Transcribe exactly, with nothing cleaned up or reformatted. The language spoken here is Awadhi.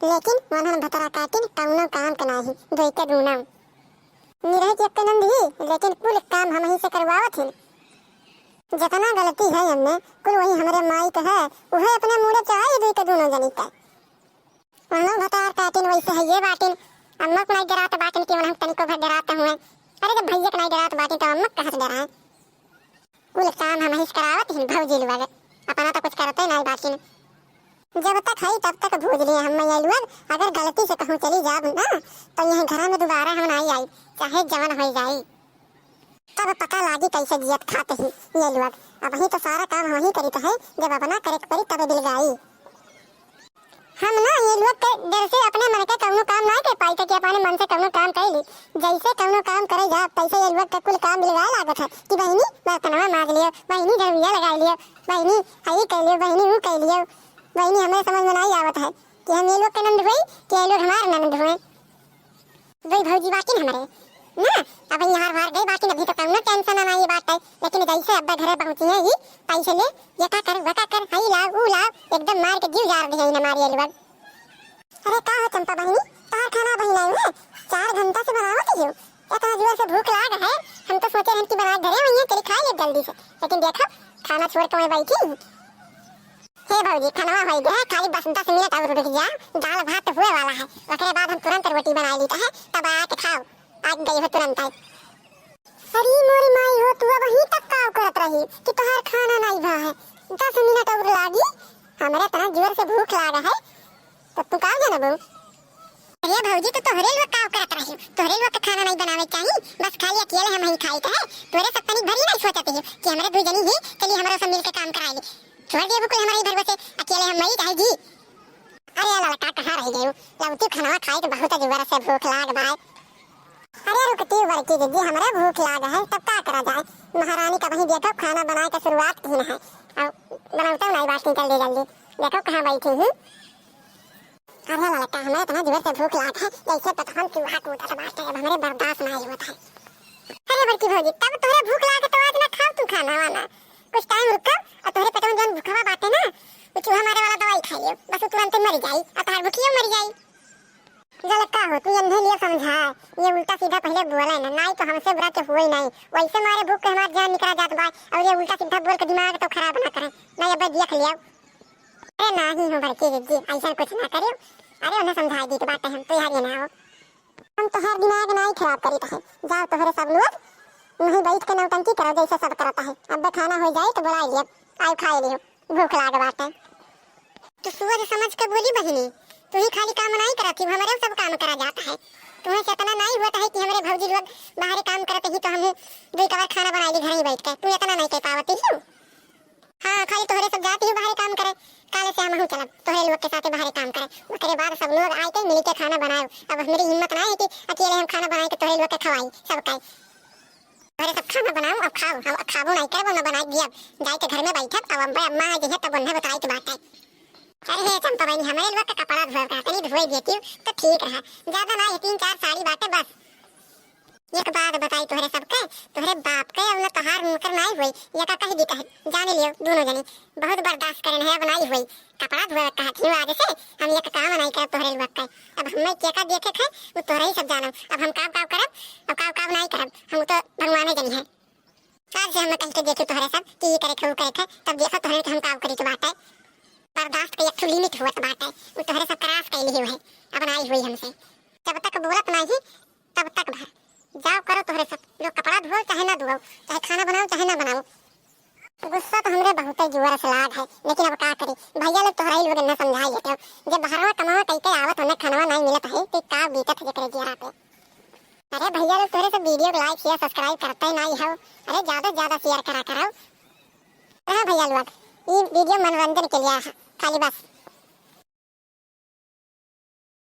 लेकिन वनहन भतरा काटिन कउनो काम के नाही, दुई के दूनो। निरहित एक के नंद ही, लेकिन कुल काम हमही से करवावत हिन। जतना गलती है एमे, कुल वही हमरे माई के है, उहे अपने मूड़े चढ़ाई दुई के दूनो जनी के। वनहन भतार काटिन वैसे हइये बाटिन, अम्मा के नाही डरात बाटिन कि वनहन तनिको भर डरात हुए। अरे जब भइया के नाही डरात बाटिन तो अम्मा के कहाँ से डराए? कुल काम हमही से करावत हिन भौजी लोग, अपना तो कुछ करते नाही बाटिन। जब तक हई तब तक भूज लिए हम ये लोग, अगर गलती से कहूँ चली जाब ना तो यही घर में दोबारा हम नाही आई, चाहे जवन होइ जाई। तब पता लागी कैसे जियत खात ही ये लोग। अबही तो सारा काम हमही करित है, जब अपना करे के पड़ी तब बिलगाई। हम ना ये लोग के डर से अपने मन के कउनो काम नाही कर पाई थे कि अपने मन से कउनो काम कर ली। जैसे कउनो काम करे जा तैसे ये लोग के कुल काम बिलगाए लागत है कि बहिनी बर्तनवा माज लियो, बहिनी झड़ुआ लगाई लियो, बहिनी हई कर लियो, बहिनी ऊ कर लियो। बहिनी हमें समझ में नाही आवत है कि हम ये लोग के नंद हुई कि ये लोग हमार नंद हुए। दुई भौजी बाटिन हमरे ना, अब यहाँ बाहर गई बाटिन, अभी तो कउनो टेंशन ना ये बात है, लेकिन जैसे अब घरे पहुँची है ही, तैसे ले ये का कर, वो का कर, हई लाओ, ऊ लाओ, एकदम मार के जीव जार दिए ना मारिए लोग। अरे का हो चंपा बहिनी, तोहार खाना बहिन आई है, चार घंटा से बनावत ही हो, इतना जोर से भूख लाग है, हम तो सोचे रहन कि बना घरे वहीं चली खा ले जल्दी से, लेकिन देखो खाना छोड़ के मैं बैठी हूँ। हे भौजी, खनवा होइ गया है, खाली बस दस मिनट और रुक जा, दाल भात हुए वाला है, ओकरे बाद हम तुरंत रोटी बनाई लीत है, तब आके खाओ, आज गई हो तुरंत आई। अरे मोरी माई हो, तू अबही तक काव करत रही कि तोहार खाना नाही भा है, दस मिनट और लागी, हमरे इतना जोर से भूख लाग है, तो तू काव जानबू? अरे भौजी, तो तोहरे लोग काव करत रही, तोहरे लोग के खाना नाही बनावे चाही, बस खाली अकेले हम ही खाई के है, तोरे सब तनिक भरी नाही सोचत ही कि हमरे दुई जनी ही, चली हमरो सब मिल के काम कराई ली। छोड़ देबू कुल हमारे भरोसे, अकेले हम मरी जाए जी। अरे ललका, कहाँ रह गयू? लौटी खनवा खाए के बहुत जोर से भूख लाग बा। अरे रुकती बड़की दीदी, हमरे भूख लाग है, तब का करा जाए? महारानी का वहीं देखो खाना बनाए के शुरुआत की ना है, और बनाते नाही बात निकल दे जल्दी, देखो कहाँ बैठी ही। अरे ललका, हमरे इतना जोर से भूख लाग है, जैसे पता हम चूहा कूदत बाटे, अब हमरे बर्दाश्त नाही होत है। अरे बड़की भौजी, तब तोहरे भूख लागे तो आज ना खाओ तू खाना वाना, कुछ टाइम रुको और तोहरे पेट में जौन भूखवा बाटे ना, वो चूहा मारे वाला दवाई खाई लियो, बस वो तुरंत मर जाई और तोहार भूखियो मर जाई। ललका हो, तू इन्हें लिए समझा, ये उल्टा सीधा पहले बोले ना, नाही तो हमसे बुरा के हुए नाही, वैसे मारे भूख के हमार जान निकला जात बा, और ये उल्टा सीधा बोल के दिमाग तो खराब ना करे, ना ये देख लियो। अरे नाही हो बड़की दीदी, ऐसा कुछ ना करियो। अरे उन्हें समझाई दी तो बात है, हम तो यार ये ना हो। हम तोहार दिमाग नाही खराब करी तो है। जाओ तोहरे सब लोग वहीं बैठ के नौटंकी करो जैसे सब करता है। अब खाना हो जाए तो बुलाई लियो, आओ खाए लियो, भूख लाग बाटे। तू सोच समझ के बोली बहिनी, तू ही खाली काम नाही करत ही, हमरे सब काम करा जाता है। तुम्हें से इतना नाही होता है कि हमरे भौजी लोग बाहरे काम करते ही तो हम दुई कवर खाना बनाई ली घर ही बैठ के, तू इतना नाही कर पावती ही। हाँ, खाली तोहरे सब जाती ही बाहरे काम करे, काले से हमहू चलब तोहरे लोग के साथे बाहरे काम करे। ओकरे बाद सब लोग आए के मिल के खाना बनाओ। अब हमरी हिम्मत ना है कि अकेले हम खाना बनाए के तोहरे लोग के खवाई सबके। तोहरे सब खाना बनाओ, अब खाओ, हम खाबो नाही करब, ना बनाए दियब, जाए के घर में बैठब, अब अम्मा, अम्मा आ जइहे तब उन्हें बताए के बात है। अरे हे चंपा बहनी, हमरे लोग के कपड़ा धोए का तनी धोए देती तो ठीक रहा, ज्यादा ना, ये तीन चार साड़ी बाटे बस। एक बात बताई तोहरे सबके, तोहरे बाप के अब न तोहार उनकर नाई होई, ये का कह दी कहे, जाने लियो दोनों जने, बहुत बर्दाश्त करे है, अब नाई होई। कपड़ा धोए कहा थी आज से, हम एक काम नाई करब तोहरे लोग के। अब हमें के का देखे थे, वो तोहरे ही सब जानो। अब हम काम काम करब, अब काम काम नाई करब, हम तो भगवाने जनी है। आज से हम कह के देखी तोहरे सब कि ये करे थे, वो करे थे, तब देखो तोहरे के हम काम करी के बात है। बर्दाश्त के एक ठो limit होत बाटे, वो तोहरे सब cross कैली हुए है, अब नाई हुई हमसे। जब तक बोलत नाही, तब तक भर। जाओ करो तोहरे सब, लोग कपड़ा धोओ चाहे ना धोओ, चाहे खाना बनाओ चाहे ना बनाओ। गुस्सा तो हमरे बहुते जोर से लाग है, लेकिन अब का करी, भैया लोग तोहरा ही लोग ना समझाई लेते हो। जब बहरवा कमावा कई के आवत उन्हें खानवा नाई मिलत है, तो का बीतत है जेकरे जियरा पे। अरे भैया लोग तोहरे सब video को like, share, subscribe करते नाई हो, अरे ज्यादा से ज्यादा share करा करो। हाँ भैया लोग, ये video मनोरंजन के लिए है, खाली बस